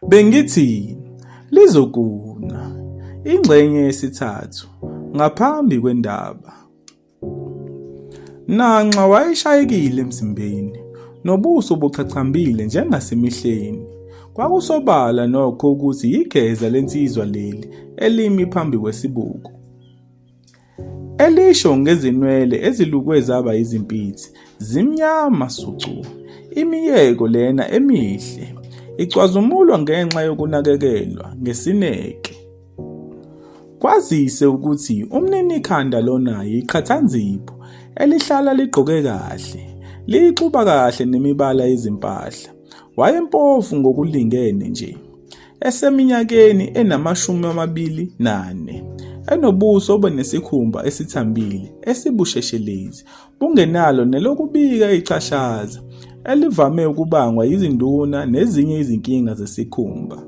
Bengithi lizokuna ingxenye yesithathu ngaphambi kwendaba. Nanxa wayeshayekile emzimbeni nobuso buchachambile njengasemihleni. Kwakusobala nokho ukuthi yigeza lensizwa leli elimi phambi kwesibuko. Elisho ngezinwele ezilukwe zaba yizimpithi, zimnyama sucu. Imiyeko lena emihle icwazumulwa ngenxa yokunakekelwa ngesineke. Kwazise ukuthi umninikhanda lona yiqhathanzipho elihlala ligqoke kahle, liyixuba kahle nemibala yezimpahla. Wayempofu ngokulingene nje. Eseminyakeni enama-24, enobuso obenesikhumba esithambile esibusheshelezi, bungenalo nelokubika ichashaza, elivame ukubangwa yizinduna nezinye izinkinga zesikhumba.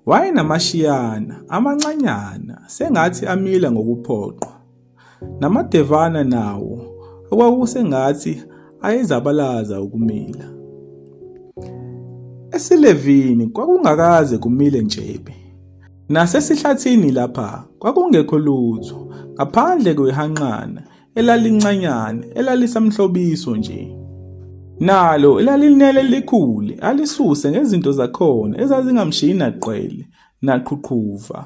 Wayenamashiyana amancanyana sengathi amila ngokuphoqwa. Namadevana nawo okwakusengathi ayezabalaza ukumila. Esilevini kwakungakaze kumile ntshebe. Nasesihlathini lapha kwakungekho lutho ngaphandle kwehanqana elalincanyane elalisamhlobiso nje. Nalo elalinele likhule alisuse ngezinto zakhona ezazingamshiyi naqwele naqhuqhuva.